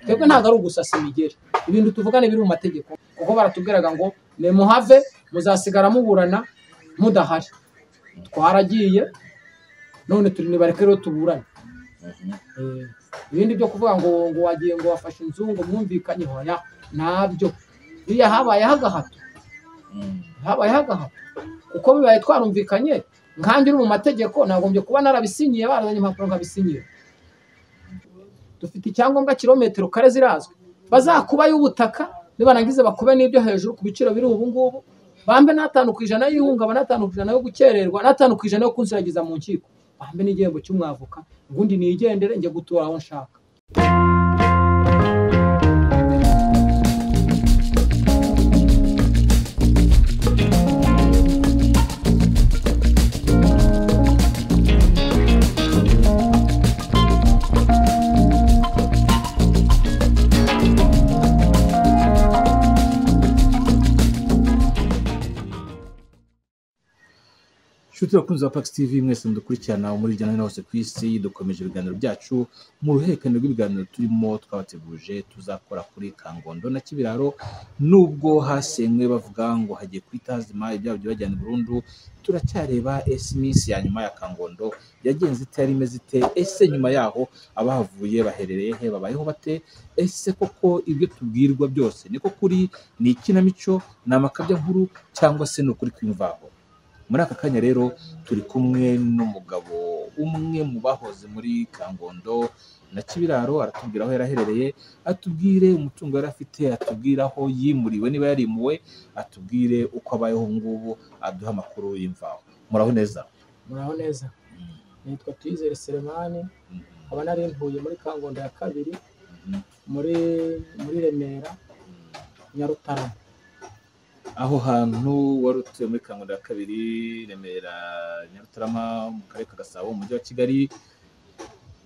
Twebwe ntabwo ari ugusasa imigeri, ibintu tuvugane biri mu mategeko, kuko baratubwiraga ngo nimuhave muzasigara muburana mudahari. Twaragiye none turi nibareke rero tuburane. Ibindi byo kuvuga ngo wagiye ngo wafashe inzu ngo mwumvikanye, hoya ntabyo. Biriya habayeho agahato, habayeho agahato, kuko bibaye twarumvikanye nkanjye uri mu mategeko nagombye kuba narabisinyiye, barazanye impapuro nkabisinyira. Dufite icyangombwa kilometero kare zirazwi, bazakuba y'ubutaka nibarangiza bakube n'ibyo hejuru ku biciro biri ubu ngubu, bambe n'5% y'ihungabana, n'5% yo gukererwa, n'5% yo kunsiragiza mu nkiko, bambe n'igihembo cy'umwavoka, ubundi nigendere njye gutura aho nshaka. Inshuti bakunzi ba Pax TV mwese mudukurikirana muri hirya no hino hose ku isi, dukomeje ibiganiro byacu mu ruhererekane rw'ibiganiro turimo twabateguje tuzakora kuri Kangondo na Kibiraro. Nubwo hasenywe bavuga ngo hagiye kwita hazima ibyabo byibajyana burundu, turacyareba ese iminsi ya nyuma ya Kangondo yagenze ite, yari imeze ite, ese nyuma yaho abahavuye baherereye he, babayeho bate, ese koko ibyo tubwirwa byose niko kuri, ni ikinamico, ni amakabya nkuru cyangwa se ni ukuri kw'imvaho? Muri aka kanya rero turi kumwe n'umugabo umwe mu bahoze muri Kangondo na Kibiraro, aratubwira aho yaraherereye, atubwire umutungo yari afite, atubwire aho yimuriwe niba yarimuwe, atubwire uko abayeho ubu ngubu, aduha amakuru y'imvaho. Muraho neza? Muraho neza. Nitwa Tuyizere Selemani, nkaba nari ntuye muri Kangondo ya kabiri, muri Remera, Nyarutarama. Aho hantu wari utuye muri Kangondo ya kabiri, Remera, Nyarutarama, mu karere ka Gasabo, mu mujyi wa Kigali,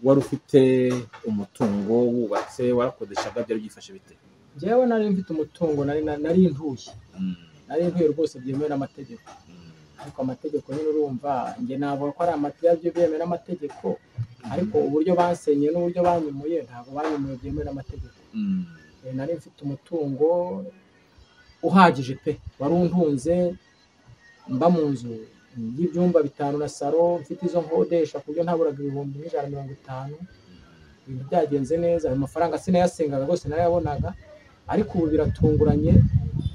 wari ufite umutungo wubatse, warakodeshaga, byari byifashe bite? Njyewe nari mfite umutungo, nari ntuye, nari ntuye rwose byemewe n'amategeko. Ariko amategeko nyine urumva njye navuga ko ari amategeko byemewe n'amategeko, ariko uburyo bansenye n'uburyo banyimuye ntabwo banyimuye byemewe n'amategeko. Nari mfite umutungo uhagije pe, wari untunze, mba mu nzu y'ibyumba 5 na saro, mfite izo nkodesha ku buryo ntaburaga 150,000. Ibintu byagenze neza, ayo mafaranga sinayasengaga rwose narayabonaga, ariko ubu biratunguranye.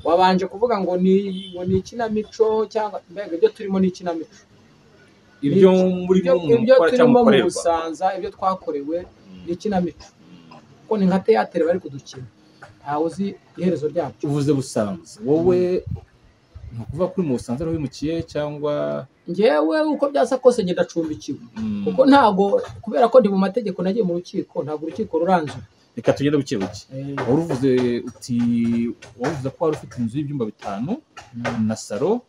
Wabanje kuvuga ngo ni ikinamico cyangwa mbega ibyo turimo ni ikinamico, ibyo turimo mu Busanza, ibyo twakorewe ni ikinamico, kuko ni nka teyatere bari kudukina, ntawe uzi iherezo ryabyo. Uvuze Busanza, wowe ni ukuvuga ko uri mu Busanza ariho wimukiye cyangwa? Njyewe uko byasa kose njye ndacumbikiwe, kuko ntabwo, kubera ko ndi mu mategeko nagiye mu rukiko, ntabwo urukiko ruranzura. Reka tugende buke buke. Wari uvuze uti, wavuze ko wari ufite inzu y'ibyumba 5 na saro,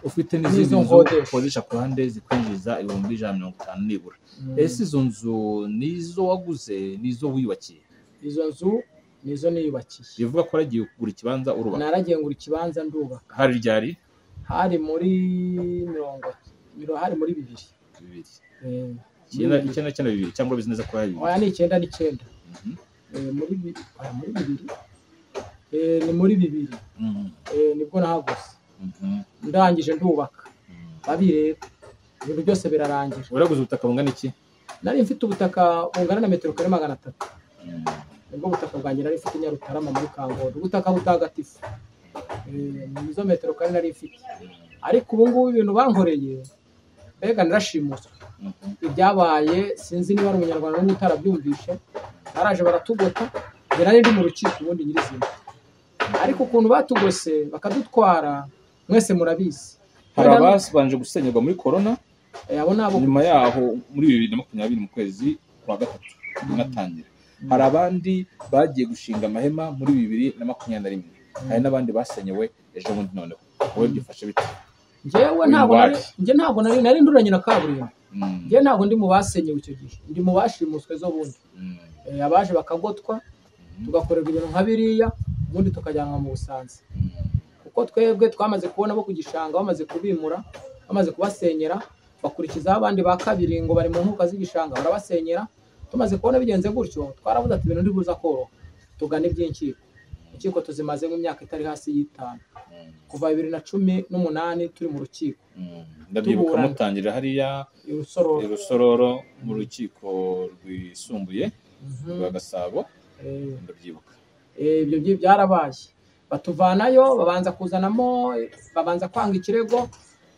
ufite n'izindi nzu ukodesha ku ruhande zikwinjiza 150,000 nibura. Ese izo nzu nizo waguze, nizo wiyubakiye? Izo nzu nizo niyubakiye. Bivuga ko waragiye kugura ikibanza urubaka? Naragiye ngura ikibanza ndubaka. Hari ryari? Hari muri hari muri 2000. 2000. 99 2000 cyangwa bizi neza ko hari 2000? Oya ni 99. Muri 2000. Ni muri 2000. Nibwo nahaguze. Ndangije ndubaka. Babireba. Ibintu byose birarangira. Waraguze ubutaka bungana iki? Nari mfite ubutaka bungana na metero kare 300. Nibwo butaka bwanjye nari mfite Nyarutarama muri Kangondo, ubutaka butagatifu. Nizo metero kare nari mfite. Ariko ubu ngubu ibintu bankoreye mbega narashimuswe. Ibyabaye sinzi niba ari umunyarwanda n'umwe utarabyumvishe, baraje baratugota, njye nari ndi mu rukiko ubundi nyirizina. Ariko ukuntu batugose bakadutwara mwese murabizi. Hari ababanje gusenyerwa muri corona, abo nabo nyuma yaho muri 2020 mu kwezi kwa gatatu natangira. Hari abandi bagiye gushinga amahema muri 2021, hari n'abandi basenyewe ejo bundi. Noneho wowe byifashe bite? Njyewe ntabwo nari nduranye na kaburimbo. Njyewe ntabwo ndi mu basenyewe icyo gihe, ndi mu bashimuswe zo bundi. Abaje bakagotwa, tugakorerwa ibintu nka biriya, ubundi tukajyanwa mu Busanza. Kuko twebwe twamaze kubona bo ku gishanga bamaze kubimura, bamaze kubasenyera, bakurikizaho abandi ba kabiri ngo bari mu nkuka z'igishanga barabasenyera. Tumaze kubona bigenze gutyo twaravuze ati ibintu ndibuza koroha. Tugana iby'inkiko. Inkiko tuzimazemo imyaka itari hasi y'itanu, kuva 2018 turi mu rukiko. Ndabyibuka mutangirira hariya i Rusororo mu rukiko rwisumbuye rwa Gasabo, ndabyibuka. Ibyo byarabaye, batuvanayo, babanza kuzanamo, babanza kwanga ikirego,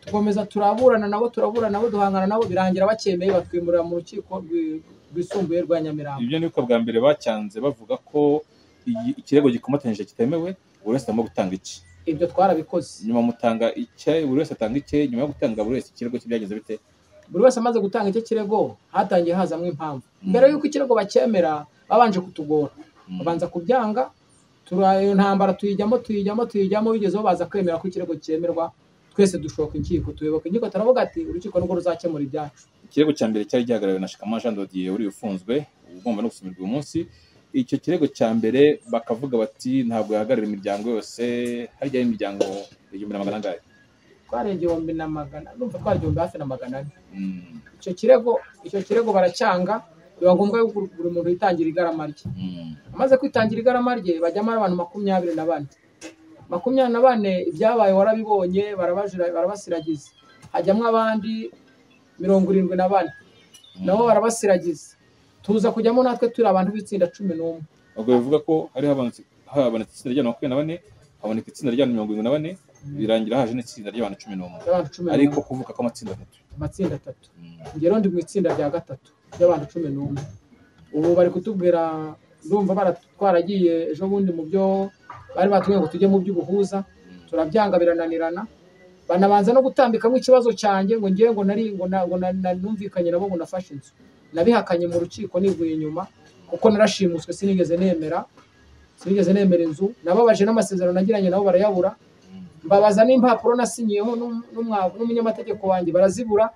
tukomeza turaburana nabo, turaburana nabo, duhangana nabo, birangira bacyemeye, batwimurira mu rukiko rwisumbuye rwa Nyamirambo. Ibyo niko bwa mbere bacyanze bavuga ko ikirego gikomatanyije kitemewe, buri wese agomba gutanga iki. Ibyo twarabikoze. Nyuma mutanga icye, buri wese atanga icye. Nyuma yo gutanga buri wese ikirego cye byagenze bite? Buri wese amaze gutanga icyo kirego, hatangiye hazamwo impamvu. Mbere y'uko ikirego bacyemera, babanje kutugora, babanza kubyanga, iyo ntambara tuyijyamo tuyijyamo tuyijyamo, bigezeho baza kwemera ko ikirego cyemerwa, twese dushoka inkiko, tuyoboka inkiko, turavuga ati urukiko nirwo ruzakemura ibyacu. Ikirego cya mbere cyari gihagarariwe na Shikama Jean Dodier uri ufunzwe, ugomba no gusumirwa uyu munsi. Icyo kirego cya mbere bakavuga bati ntabwo yahagararira imiryango yose, harya imiryango 1400 angahe? Twari 1400, ndumva twari 1400. Icyo kirego baracyanga, biba ngombwa yuko buri muntu yitangira igarama rye. Amaze kwitangira igarama rye, bajyamo abantu 24. 24 ibyabaye warabibonye, barabasiragiza. Hajyamo abandi 74 nabo barabasiragiza. Tuza kujyamo natwe turi abantu b'itsinda 11. Ubwo bivuga ko hari habonetse itsinda rya 24, haboneka itsinda rya 74, birangira haje n'itsinda ry'abantu 11. Ariko kuvuka kw'amatsinda atatu. Amatsinda atatu. Njye rero ndi mu itsinda rya gatatu ry'abantu 11. Ubu bari kutubwira, ndumva baratwaragiye ejo bundi mu byo bari batubwiye ngo tujye mu by'ubuhuza, turabyanga birananirana. Banabanza no gutambikamo ikibazo cyanjye ngo ngiye ngo nari ngo numvikanye nabo ngo nafashe inzu. Nabihakanye mu rukiko nivuye inyuma kuko narashimuswe, sinigeze nemera inzu. Nababaje n'amasezerano nagiranye nabo barayabura, mbabaza n'impapuro nasinyiyeho n'umunyamategeko wanjye barazibura.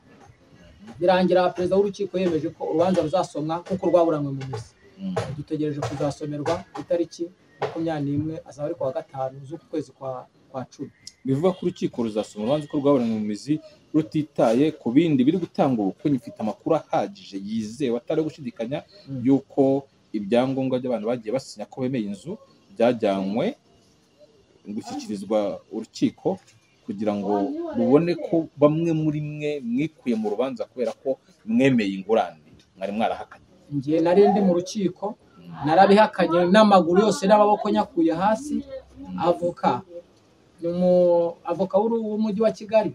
Birangira perezida w'urukiko yemeje ko urubanza ruzasomwa kuko rwaburanywe mu mizi. Dutegereje kuzasomerwa itariki 21, azaba ari kuwa 5 z'uku kwezi kwa 10. Bivuga ko urukiko ruzasoma urubanza ko rwaburanywe mu mizi rutitaye ku bindi biri gutanga ubu, kuko nyifite amakuru ahagije yizewe atari gushidikanya yuko ibyangombwa by'abantu bagiye basinya ko bemeye inzu byajyanywe gushyikirizwa urukiko kugira ngo rubone ko bamwe muri mwe mwikuye mu rubanza kubera ko mwemeye ingurane mwari mwarahakanye. Njye nari ndi mu rukiko narabihakanye n'amaguru yose n'amaboko nyakuye hasi. Avoka ni avoka w'umujyi wa Kigali,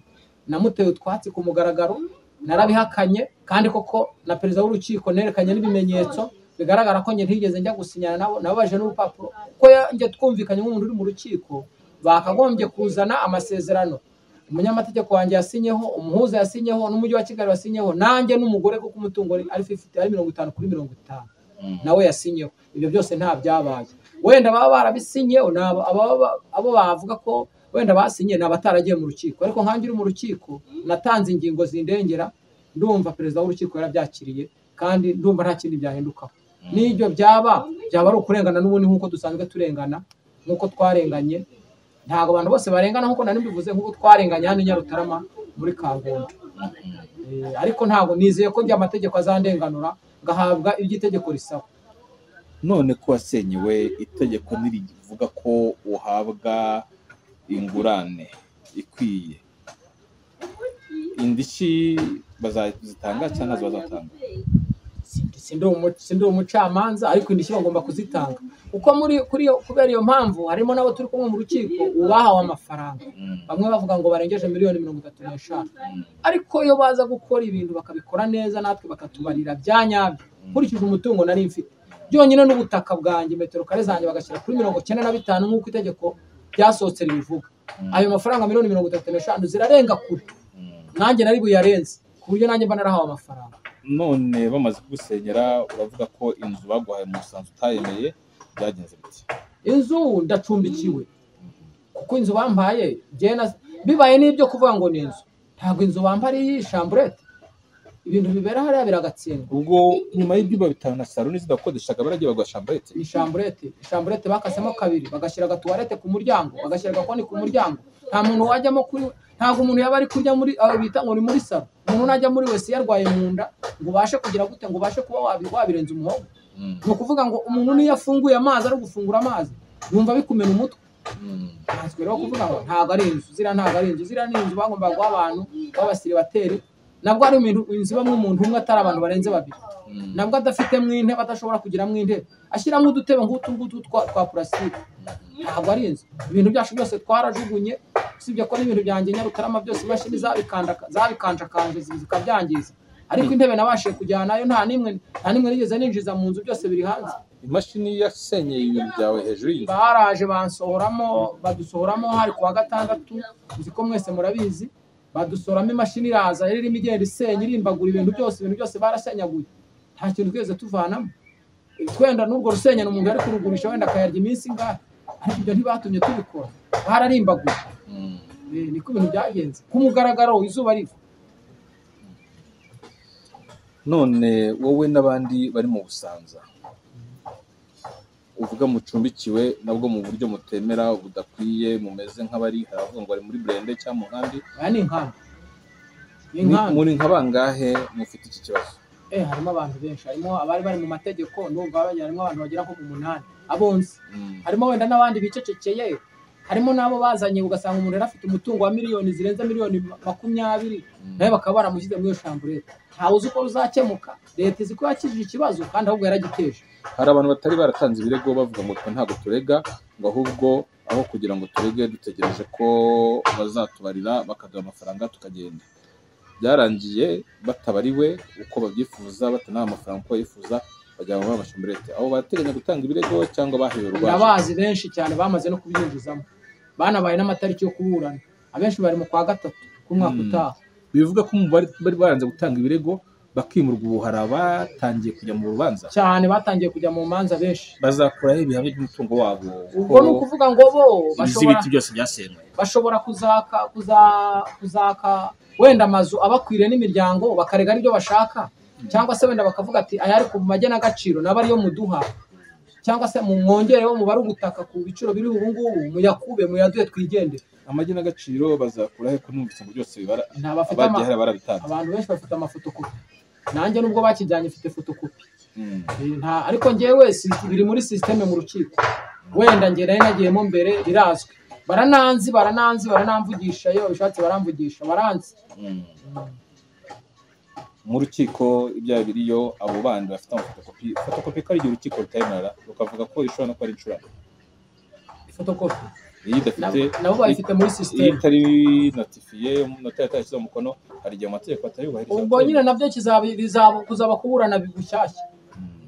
namuteye utwatsi ku mugaragaro, narabihakanye kandi koko na perezida w'urukiko nerekanye n'ibimenyetso bigaragara ko njye ntigeze njya gusinyana nabo, nababaje n'urupapuro kuko njye twumvikanye nk'umuntu uri mu rukiko, bakagombye kuzana amasezerano umunyamategeko wanjye yasinyeho, umuhuza yasinyeho, n'umujyi wa Kigali wasinyeho, nanjye n'umugore kuko umutungo ari 50 ari 50 kuri 50 nawe yasinyeho. Ibyo byose nta byabaye. Wenda baba barabisinye abo bavuga ko wenda basinye nabataragiye mu rukiko, ariko nkanjye uri mu rukiko natanze ingingo zindengera, ndumva perezida w'urukiko yarabyakiriye kandi ndumva nta kindi byahindukaho. N'ibyo byaba ari ukurengana n'ubundi nk'uko dusanzwe turengana, nk'uko twarenganye. Ntabwo abantu bose barengana nk'uko nari mbivuze, nk'uko twarenganye hano i Nyarutarama muri Kangondo. Ariko ntabwo nizeye ko njye amategeko azandenganura ngahabwa ibyo itegeko risaba. None ko wasenyewe, itegeko ntirivuga ko uhabwa ingurane ikwiye, indishyi bazazitanga cyangwa ntazo bazatanga? Sindi umucamanza, ariko indishyi bagomba kuzitanga kuko kubera iyo mpamvu harimo n'abo turi kumwe mu rukiko ubahawe amafaranga, bamwe bavuga ngo barengeje miliyoni 35, ariko iyo baza gukora ibintu bakabikora neza natwe bakatubarira bya nyabyo nkurikije umutungo nari mfite byonyine n'ubutaka bwanjye, metero kare zanjye bagashyira kuri 95 nk'uko itegeko ryasohotse ribivuga, ayo mafaranga miliyoni 35 zirarenga kure, nanjye nari buyarenze ku buryo nanjye mba narahawe amafaranga. None bamaze kugusenyera uravuga ko inzu baguhaye mu musanzu utayemeye, byagenze bite? Inzu ndacumbikiwe kuko inzu bampaye bibaye n'ibyo kuvuga ngo ni inzu, ntabwo inzu bampaye ari chambrette, ibintu bibera hariya biragatsindwa. Ubwo nyuma y'ibyumba bitanu na salo n'izindi bakodeshaga baragiye baguha chambrette? Ni chambrette, chambrette bakasemo kabiri, bagashyira agatuwarete ku muryango, bagashyira agakoni ku muryango, nta muntu wajyamo kuri, ntabwo umuntu yaba ari kurya muri bita ngo ni muri salo, umuntu najya muri wese yarwaye mu nda ngo ubashe kugira gute, ngo ubashe kuba wabirenza umuhogo. Ni ukuvuga ngo umuntu niyo afunguye amazi ari gufungura amazi yumva bikumena umutwe. Ntanswe rero kuvuga ngo ntabwo ari inzu, ziriya ntabwo ari inzu, ziriya ni inzu bagombaga guha abantu b'abasiribateri, nabwo ari inzu ibamo umuntu umwe atari abantu barenze babiri, nabwo adafitemo intebe, adashobora kugiramo intebe, ashyiramo udutebe nk'utu ngutu twa purasitike. Ntabwo ari inzu. Ibintu byacu byose twarajugunye, usibye ko n'ibintu byanjye Nyarutarama byose imashini zabikanjakanje zikabyangiza, ariko intebe nabashije kujyanayo nta n'imwe nigeze ninjiza mu nzu, byose biri hanze. Imashini yasenyeye ibintu byawe hejuru y'inzu. Baraje bansohoramo, badusohoramo hari kuwa gatandatu, nzi ko mwese murabizi, badusohoramo imashini iraza yari irimo igenda isenya irimbagura ibintu byose barasenyaguye, nta kintu twigeze tuvanamo. Twenda n'urwo rusenyano umuntu yari kurugurisha wenda akayarya iminsi ingahe, ariko ibyo ntibatumye tubikora, bararimbaguye. Niko ibintu byagenze ku mugaragaro izuba riva. None wowe n'abandi bari mu Busanza uvuga mucumbikiwe nabwo mu buryo mutemera budakwiye, mumeze nk'abari haravuga ngo bari muri burende cyangwa mu nkambi. Aya ni inkambi. Ni inkambi. Muri nka bangahe mufite iki kibazo? Harimo abantu benshi, harimo abari bari mu mategeko, ndumva harimo abantu bagera nko mu 8 abonzi. Harimo wenda n'abandi bicecekeye, harimo n'abo bazanye ugasanga umuntu yari afite umutungo wa miliyoni zirenze miliyoni 20, nawe bakaba baramushyize muri iyo shamburete. Ntawe uzi uko ruzakemuka. Leta izi ko yakijije ikibazo kandi ahubwo yaragiteje. Hari abantu batari baratanze ibirego bavuga ngo twe ntabwo turega, ngo ahubwo aho kugira ngo turege dutegereje ko bazatubarira bakaduha amafaranga tukagenda. Byarangiye batabariwe uko babyifuza, batanaha amafaranga uko bayifuza, bajya mu mashamburete. Abo barateganya gutanga ibirego cyangwa bahewe urwaje. Ndabazi benshi cyane bamaze no kubyinjizamo, banabaye n'amatariki yo kuburana, abenshi bari mu kwa 3 k'umwaka utaha. Bivuga ko bari baranze gutanga ibirego bakimurwa, ubu hari abatangiye kujya mu rubanza cyane, batangiye kujya mu manza benshi. Bazakuraho ibihamya by'umutungo wabo. Ubwo ni ukuvuga ngo bo bashobora ibiti byose byasenywe, bashobora kuzaka wenda amazu abakwiriye n'imiryango bakarega aribyo bashaka, cyangwa se wenda bakavuga ati aya ari ku magenagaciro naba ariyo muduha, cyangwa se mu mwongereho mubare ubutaka ku biciro biri ubu ngubu, muyakube muyaduhe twigendere. Amagenagaciro bazakurahe ko numvise ngo byose bibara abagiye barabitanze. Abantu benshi bafite amafotokopi, nanjye nubwo bakijyanye mfite fotokopi. Ariko njyewe biri muri systeme mu rukiko, wenda njye nari nagiyemo mbere birazwi, barananzi baranamvugisha, iyo babishatse baramvugisha, baranzi. Mu rukiko ibya biriyo abo bandi bafite amafotokopi, fotokopi ko ari igihe urukiko rutayemera rukavuga ko ishobora no kuba ari incurano. Fotokopi iyo idafite nabo bayifite muri system, iyo itari notifiye noteri atashyize umukono, hari igihe amategeko atayubahiriza. Ubwo nyine nabyo kuzaba kuburana bushyashya.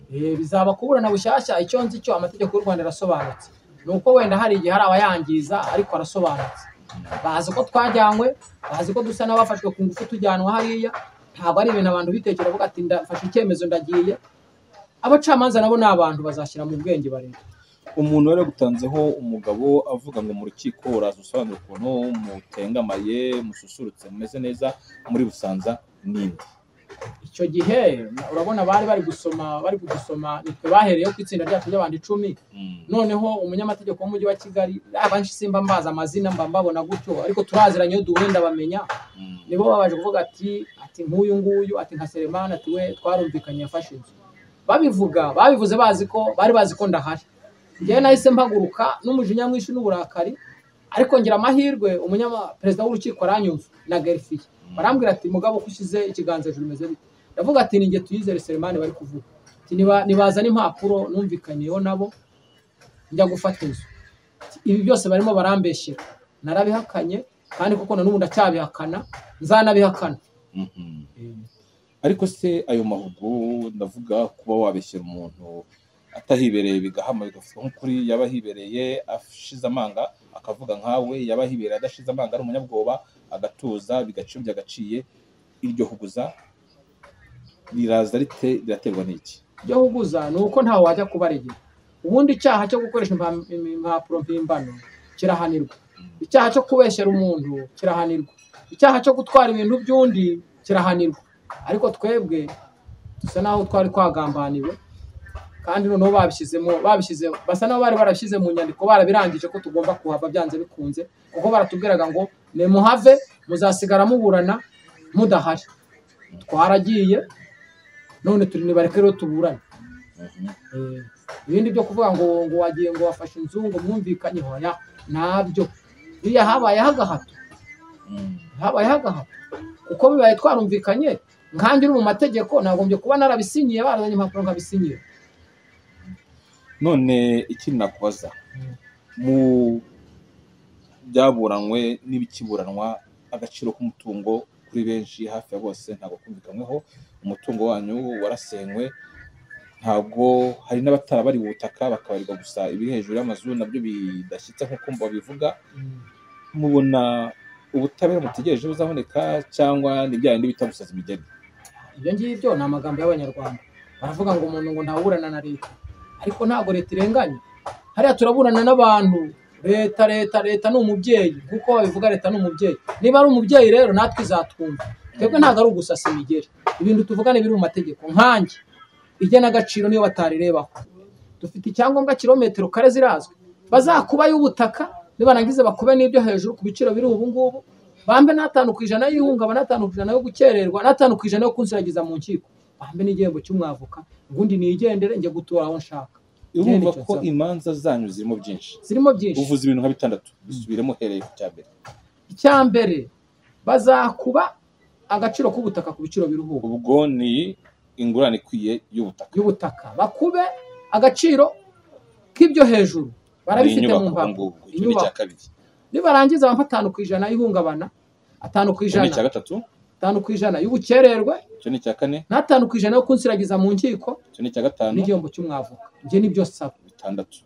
Bizaba kuburana bushyashya. Icyo nzi cyo amategeko y'u Rwanda arasobanutse, nuko wenda hari igihe hari abayangiza ariko arasobanutse. Bazi ko twajyanywe, bazi ko dusa n'abafashwe ku ngufu tujyanwa hariya. Ntabwo ari ibintu abantu bitekera bavuga ati ndafashe icyemezo ndagiye. Abacamanza nabo ni abantu bazashyira mu bwenge bareba. Umuntu wari gutanzeho umugabo avuga ngo mu rukiko uraza usobanura ukuntu mutengamaye, mususurutse, mumeze neza muri Busanza ninde. Icyo gihe urabona bari bari gusoma, nitwe bahereyeho ku itsinda ryacu ry'abantu 10. Noneho umunyamategeko w'umujyi wa Kigali, abanshi simba mbaza amazina mba mbabona gutyo, ariko turaziranye iyo duhuye ndabamenya. Nibo babaje kuvuga ati nk'uyu nguyu, ati nka Selemani, ati we twarumvikanye yafashe inzu. Babivuga babivuze bazi ko bari bazi ko ndahari. Njyewe nahise mpaguruka n'umujinya mwinshi n'uburakari, ariko ngira amahirwe perezida w'urukiko aranyumva na Gerifiye, barambwira ati mugabo ko ushyize ikiganza hejuru bimeze bite? Ndavuga ati ninjye Tuyizere Selemani bari kuvuga. Ati nibazana impapuro numvikaniyeho nabo njya gufata inzu. Ibi byose barimo barambeshyera, narabihakanye kandi kuko na n'ubu ndacyabihakana, nzanabihakana. Ariko se ayo mahugu ndavuga kuba wabeshyera umuntu atahibereye bigahama bigafatwa nk'ukuri, yaba ahibereye ashize amanga akavuga nkawe, yaba ahibereye adashize amanga ari umunyabwoba agatuza bigacibya agaciye, iryo huguza riraza rite, riraterwa n'iki? Iryo huguza ni uko ntawe wajya kubaregera. Ubundi icyaha cyo gukoresha impapuro mpimbano kirahanirwa, icyaha cyo kubeshyera umuntu kirahanirwa, icyaha cyo gutwara ibintu by'undi kirahanirwa. Ariko twebwe dusa naho twari twagambaniwe, kandi noneho babishyize basa naho bari barabishyize mu nyandiko, barabirangije ko tugomba kuhava byanze bikunze, kuko baratubwiraga ngo nimuhave muzasigara muburana mudahari. Twaragiye none turi nibareke rero tuburane. Ibindi byo kuvuga ngo ngo wagiye ngo wafashe inzu ngo mwumvikanye, hoya ntabyo. Biriya habayeho agahato, habayeho agahato, kuko bibaye twarumvikanye nkanjye uri mu mategeko nagombye kuba narabisinyiye, barazanye impapuro nkabisinyira. None ikindi nakubaza, mu byaburanywe n'ibikiburanwa, agaciro k'umutungo kuri benshi hafi ya bose ntabwo kumvikanyweho. Umutungo wanyu warasenywe, ntabwo hari n'abatarabari ubutaka bakabarirwa gusa ibiri hejuru y'amazu, nabyo bidashyitse nk'uko babivuga. Mubona ubutabera mutegereje buzaboneka, cyangwa ni bya bindi bita gusaza imigeri? Ibyo ngibyo ni amagambo y'Abanyarwanda, baravuga ngo umuntu ngo ntawuburana na leta, ariko ntabwo leta irenganya. Hariya turaburana n'abantu. Leta leta leta ni umubyeyi, nk'uko babivuga, leta ni umubyeyi. Niba ari umubyeyi rero natwe izatwumva. Twebwe ntabwo ari ugusasa imigeri, ibintu tuvuga ni ibiri mu mategeko. Nkanjye igenagaciro niyo batarirebaho, dufite icyangombwa kilometero kare zirazwi, bazakuba y'ubutaka nibarangiza bakube n'ibyo hejuru ku biciro biri ubu ngubu, bambe n'5% y'ihungabana, n'5% yo gukererwa, n'5% yo kunsiragiza mu nkiko, bambe n'igihembo cy'umwavoka, ubundi nigendere njye gutura aho nshaka. Urumva ko imanza zanyu zirimo byinshi, zirimo byinshi. Uvuze ibintu nka bitandatu, bisubiremo uhereye ku cya mbere. Icya mbere, bazakuba agaciro k'ubutaka ku biciro biri ubu. Ubwo ni ingurane ikwiye y'ubutaka. Bakube agaciro k'ibyo hejuru, barabifite mu mpapuro. Icyo ni icya kabiri. Nibarangiza bampa 5% y'ihungabana, 5%. Icyo ni icya gatatu. 5% y'ubukererwe. Icyo ni icya kane. N'5% yo kunsiragiza mu nkiko. Icyo ni icya gatanu. N'igihombo cy'umwavoka. Njye nibyo saba. Bitandatu.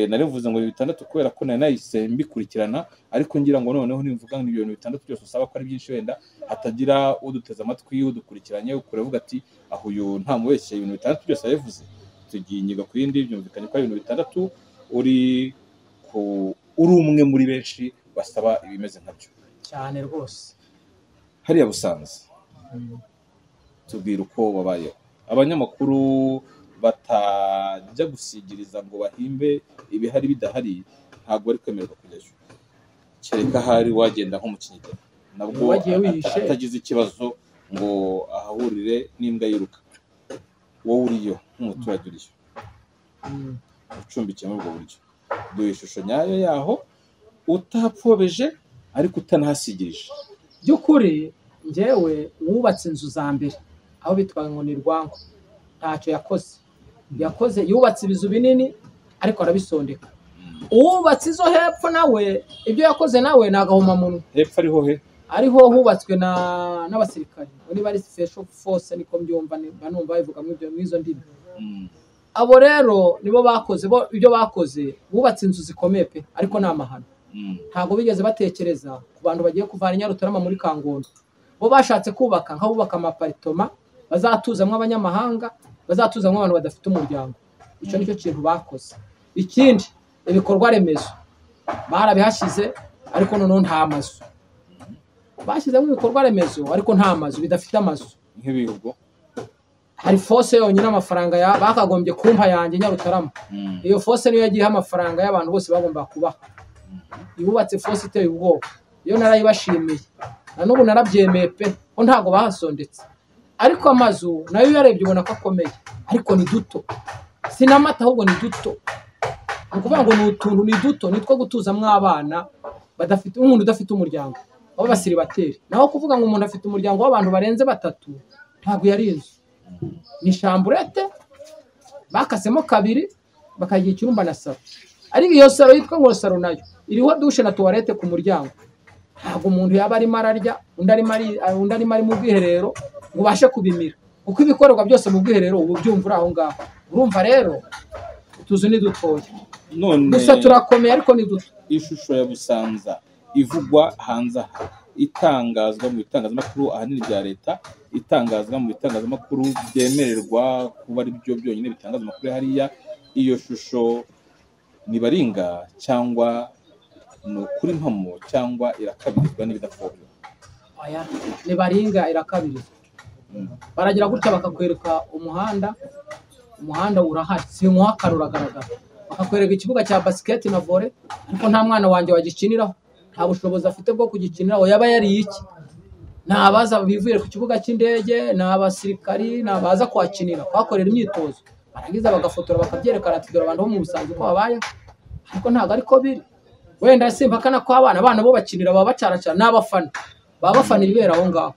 Narivuze ngo bitandatu kubera ko nari nahise mbikurikirana, ariko ngira ngo noneho nimvuga ngo ibintu bitandatu byose usaba ko ari byinshi, wenda hatagira uduteze amatwi udukurikiranye ukuravuga ati aho uyu nta mubeshye, ibintu bitandatu byose yabivuze. Tugiye inyiga ku yindi, byumvikanye ko ari ibintu bitandatu, uri umwe muri benshi basaba ibimeze nkabyo cyane rwose. Hariya Busanza, tubwira uko wabayeho. Abanyamakuru batajya gusigiriza ngo bahimbe ibihari bidahari, ntabwo bari kwemererwa kujyayo, kereka ahari wagenda nko mu Kinyinya, nabwo atagize ikibazo ngo ahahurire n'imbwa yiruka. Wowe uriyo nk'umuturage uriyo ucumbikiye muri ubwo buryo, duha ishusho nyayo yaho, utapfobeje ariko utanahasigirije. By'ukuri njyewe wubatse inzu za mbere aho bitwaga ngo ni Rwango, ntacyo yakoze. Yakoze yubatse ibizu binini ariko arabisondeka. Uwubatse izo hepfo nawe ibyo yakoze nawe ni agahomamunwa. Hepfo ariho he? Ariho hubatswe n'abasirikare, niba ari special force niko mbyumva, numva babivuga mw'izo ndimi. Abo rero nibo bakoze ibyo bakoze, bubatse inzu zikomeye pe, ariko ni amahano. Ntabwo bigeze batekereza ku bantu bagiye kuvana Nyarutarama muri Kangondo. Bo bashatse kubaka nk'abubaka amaparitoma bazatuzamwo abanyamahanga, bazatuzamwo abantu badafite umuryango. Icyo nicyo kintu bakoze. Ikindi, ibikorwa remezo barabihashyize, ariko noneho nta mazu. Bashyizemo ibikorwa remezo ariko nta mazu, bidafite amazu. Nk'ibihugu hari fose yonyine amafaranga bakagombye kumpa yanjye Nyarutarama. Iyo fose niyo yagiye amafaranga y'abantu bose bagomba kubaha. Yubatse fose iteye ubwoba, iyo narayibashimiye na n'ubu narabyemeye pe, ko ntago bahasondetse. Ariko amazu nayo uyarebye ubona ko akomeye, ariko ni duto, si n'amata ahubwo ni duto. Ni ukuvuga ngo ni utuntu, ni duto, nitwo gutuzamwo abana badafite umuntu udafite umuryango w'abasiribateri. Naho kuvuga ngo umuntu afite umuryango w'abantu barenze batatu, ntabwo yari inzu. Ni shamburete bakasemo kabiri bakagira icyumba na salo. Ariko iyo salo yitwa ngo salo nayo iriho dushe na tuwarete ku muryango. Ntabwo umuntu yaba arimo ararya undi arimo ari mu bwiherero ngo ubashe kubimira, kuko ibikorerwa byose mu bwiherero ubu byumva uri aho ngaho. Urumva rero utuzu ni dutoya none gusa turakomeye, ariko ni duto. Ishusho ya Busanza ivugwa hanze aha, itangazwa mu bitangazamakuru ahanini bya leta, itangazwa mu bitangazamakuru byemererwa kuba ari byo byonyine bitangaza amakuru hariya, iyo shusho ni baringa cyangwa ni ukuri mpamo cyangwa irakabirizwa n'ibidapfobya? Oya, ni baringa irakabirizwa. Baragira gutya bakakwereka umuhanda, umuhanda urahari, sinkuhakana uragaragara. Bakakwereka ikibuga cya basket na volley, ariko nta mwana wanjye wagikiniraho, nta bushobozi afite bwo kugikiniraho. Yaba yari iki? Ni abaza bivuye ku kibuga cy'indege, ni abasirikari, ni abaza kuhakinira, kuhakorera imyitozo. Barangiza bagafotora bakabyerekana ati dore abantu bo mu Busanza uko babayeho, ariko ntabwo ariko biri. Wenda simpakana ko abana bo bakinira baba bacaracara n'abafana, baba bafana ibibera aho ngaho,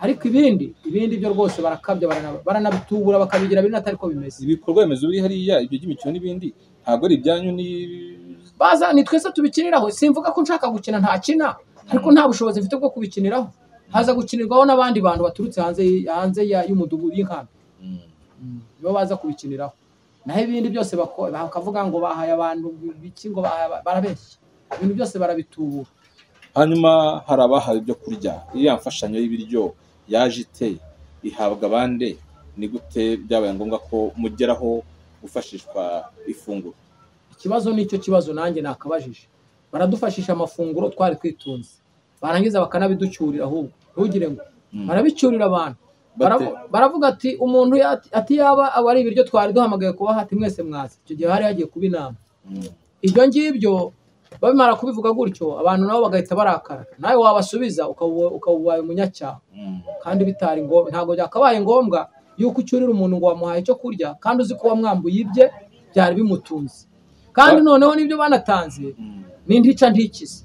ariko ibindi byo rwose barakabya, baranabitubura bakabigira biri atari ko bimeze. Ibikorwa remezo biri hariya ibyo by'imikino n'ibindi ntabwo ari ibyanyu, ni baza ni twese tubikiniraho. Simvuga ko nshaka gukina ntakina, ariko nta bushobozi mfite bwo kubikiniraho. Haza gukinirwaho n'abandi bantu baturutse hanze y'umudugudu y'inkambi, nibo baza kubikiniraho. Naho ibindi byose bakavuga ngo bahaye abantu biki, ngo barabeshya, ibintu byose barabitubura. Hanyuma hari abahawe ibyo kurya, iriya mfashanyo y'ibiryo yaje ite, ihabwa abande, ni gute byabaye ngombwa ko mugeraho gufashishwa ifunguro? Ikibazo nicyo kibazo nanjye nakabajije. Baradufashisha amafunguro twari twitunze, barangiza bakanabiducyurira, ahubwo ntugire ngo barabicyurira abantu. Baravuga ati umuntu ati yaba aba ari ibiryo twari duhamagaye kubaha, ati mwese mwaze. Icyo gihe hari hagiye kuba inama. Ibyo ngibyo babimara kubivuga gutyo, abantu nabo bagahita barakara, nawe wabasubiza ukaba umunyacyaha, kandi bitari ngombwa. Ntabwo byakabaye ngombwa yuko ucyurira umuntu ngo wamuhaye icyo kurya kandi uzi ko wamwambuye ibye byari bimutunze. Kandi noneho nibyo banatanze ni ntica ntikize,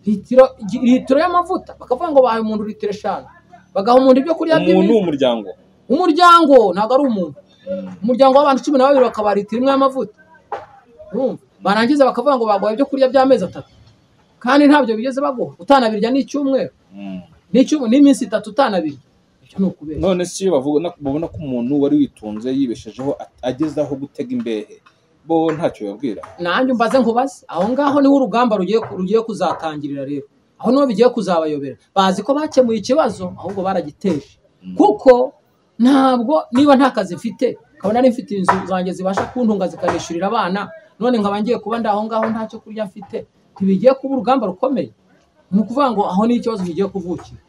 litiro y'amavuta bakavuga ngo bahaye umuntu litiro 5, bagaha umuntu ibyo kurya by'umuntu. Umuryango ntabwo ari umuntu, umuryango w'abantu 12 bakaba litiro imwe y'amavuta. Urumva, barangiza bakavuga ngo baguha ibyo kurya by'amezi 3, kandi ntabyo bigeze baguha, utanabirya n'icyumweru n'iminsi 3 utanabirya. Ibyo ni ukubeshya. None si iyo babona ko umuntu wari witunze yibeshejeho ageze aho gutega imbehe, bo ntacyo babwira? Nanjye mbaze nkubaze, aho ngaho niho urugamba rugiye kuzatangirira rero, aho niho bigiye kuzabayobera. Bazi ko bakemuye ikibazo, ahubwo baragiteje. Kuko ntabwo niba nta kazi mfite, nkaba nari mfite inzu zanjye zibasha kuntunga zikanishyurira abana, none nkaba ngiye kuba ndaho ngaho ntacyo kurya mfite, ntibigiye kuba urugamba rukomeye. Ni ukuvuga ngo aho ni ikibazo kigiye kuvukira,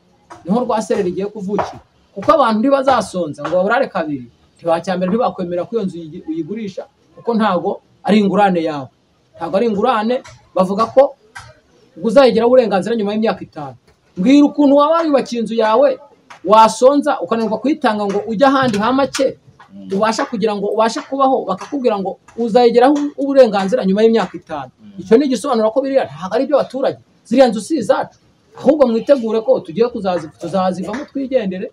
niho rwa sereri igiye kuvukira, kuko abantu ntibazasonza ngo baburare kabiri. Ntibacyambere ntibakwemera ko iyo nzu uyigurisha, kuko ntabwo ari ingurane yawe, ntabwo ari ingurane. Bavuga ko uzayigeraho uburenganzira nyuma y'imyaka 5. Mbwira ukuntu waba wiyubakiye inzu yawe wasonza ukananirwa kuyitanga ngo ujye ahandi ha make ubasha kugira ngo ubashe kubaho, bakakubwira ngo uzayigeraho uburenganzira nyuma y'imyaka 5. Icyo ni igisobanuro ko biriya ntabwo ari ibyo abaturage, ziriya nzu si izacu, ahubwo mwitegure ko tugiye tuzazivamo twigendere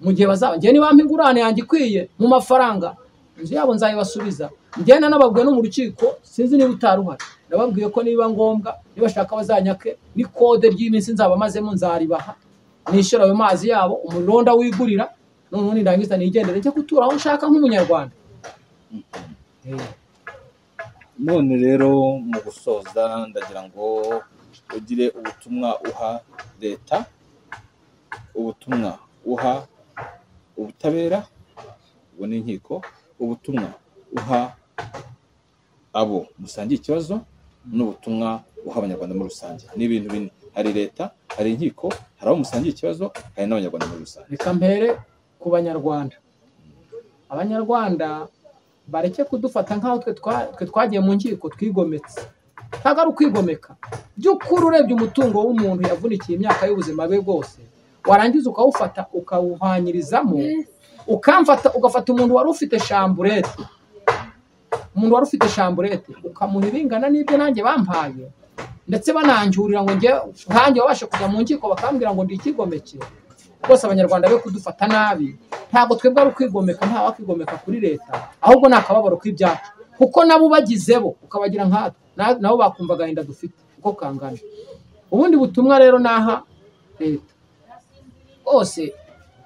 mu gihe bazaba. Njye niba ingurane yanjye ikwiye mu mafaranga, inzu yabo nzayibasubiza. Njye nanababwiye no mu rukiko, sinzi niba utaruhari, nababwiye ko niba ngombwa nibashaka bazanyake ni kode ry'iminsi nzaba mazemo nzaribaha, nishyura ayo mazi yabo, umuriro ndawigurira, noneho nindangiza nigendere njye gutura aho nshaka nk'umunyarwanda. None rero mu gusoza ndagira ngo ugire ubutumwa uha leta, ubutumwa uha ubutabera, ubwo ni inkiko, ubutumwa uha abo musangiye ikibazo, n'ubutumwa uha abanyarwanda muri rusange. Ni ibintu bine: hari leta, hari inkiko, hari abo musangiye ikibazo, hari n'abanyarwanda muri rusange. Reka mpere ku banyarwanda. Abanyarwanda bareke kudufata nk'aho twe twagiye mu nkiko twigometse. Ntabwo ari ukwigomeka. By'ukuri urebye umutungo w'umuntu yavunikiye imyaka y'ubuzima bwe bwose, warangiza ukawufata ukawuhanyirizamo, ukamfata ugafata umuntu wari ufite shamburete, umuntu wari ufite shamburete ukamuha ibingana n'ibyo nanjye bampaye, ndetse bananjurira ngo njye nkanjye babashe kujya mu nkiko bakambwira ngo ndi ikigomeke. Rwose abanyarwanda be kudufata nabi, ntabwo twebwe ari ukwigomeka, nta wakwigomeka kuri leta, ahubwo ni akababaro k'ibyacu, kuko nabo ubagizebo ukabagira nkatwe, nabo bakumva agahinda dufite uko kangana. Ubundi butumwa rero naha leta, bose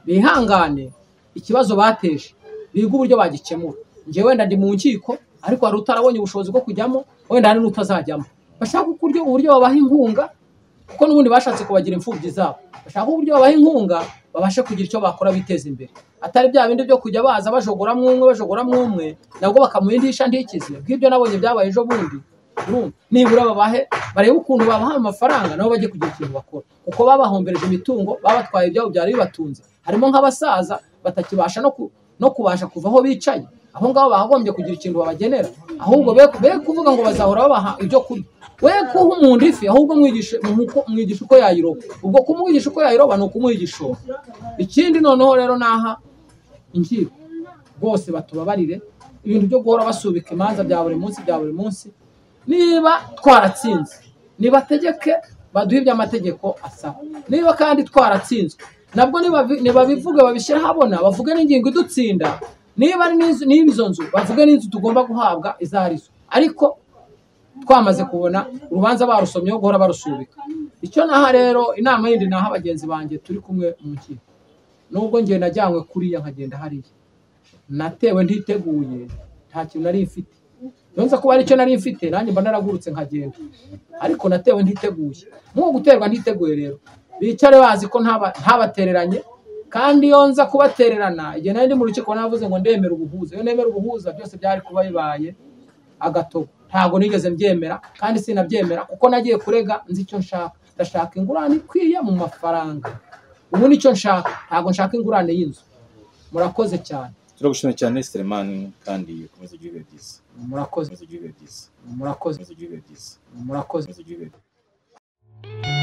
bihangane, ikibazo bateje biga uburyo bagikemura. Njye wenda ndi mu nkiko, ariko hari utarabonye ubushobozi bwo kujyamo, wenda hari n'utazajyamo. Bashaka uburyo babaha inkunga, kuko n'ubundi bashatse kubagira imfubyi zabo. Bashaka uburyo babaha inkunga babashe kugira icyo bakora biteza imbere, atari bya bindi byo kujya baza bajogora mwumwe nabwo bakamuhindisha ntikize. Bw'ibyo nabonye byabaye ejo bundi. Nibura babahe, barebe ukuntu babaha amafaranga nabo bajye kugira ikintu bakora, kuko babahombereje imitungo, babatwaye ibyabo byari bibatunze. Harimo nk'abasaza batakibasha no kubasha kuva aho bicaye, aho ngaho bagombye kugira ikintu babagenera, ahubwo be kuvuga ngo bazahora babaha ibyo kurya. We kuha umuntu ifi, ahubwo mwigisha uko yayiroba. Ubwo kumwigisha uko yayiroba ni ukumuha igishoro. Ikindi noneho rero naha inkiko, Rwose batubabarire ibintu byo guhora basubika imanza bya buri munsi bya buri munsi. Niba twaratsinze nibategeke baduhe ibyo amategeko asaba, niba kandi twaratsinzwe nabwo nibabivuge babishyire ahabona, bavuge n'ingingo idutsinda, niba ari niba izo nzu bavuge n'inzu tugomba guhabwa izo arizo, ariko twamaze kubona urubanza barusomyeho guhora barusubika. Icyo naha rero inama yindi naha bagenzi banjye turi kumwe mu nkiko, nubwo njye najyanywe kuriya nkagenda hariya natewe ntiteguye, nta kintu nari mfite, nonza kuba aricyo nari mfite nanjye mba naragurutse nkagenda, ariko natewe ntiteguye. Nk'uko guterwa ntiteguye rero bicare bazi ko ntabatereranye, kandi iyo nza kubatererana igihe nari ndi mu rukiko navuze ngo ndemera ubuhuza, iyo nemera ubuhuza byose byari kuba bibaye agatogo. Ntabwo nigeze mbyemera kandi sinabyemera kuko nagiye kurega nzi icyo nshaka. Ndashaka ingurane ikwiye mu mafaranga, ubu nicyo nshaka, ntabwo nshaka ingurane y'inzu. Murakoze cyane. Turagushimira cyane Selemani, kandi ukomeze ugire ibihe byiza. Murakoze. Ukomeze ugire ibihe byiza. Murakoze. Ukomeze ugire ibihe byiza. Murakoze. Ukomeze ugire ibihe byiza.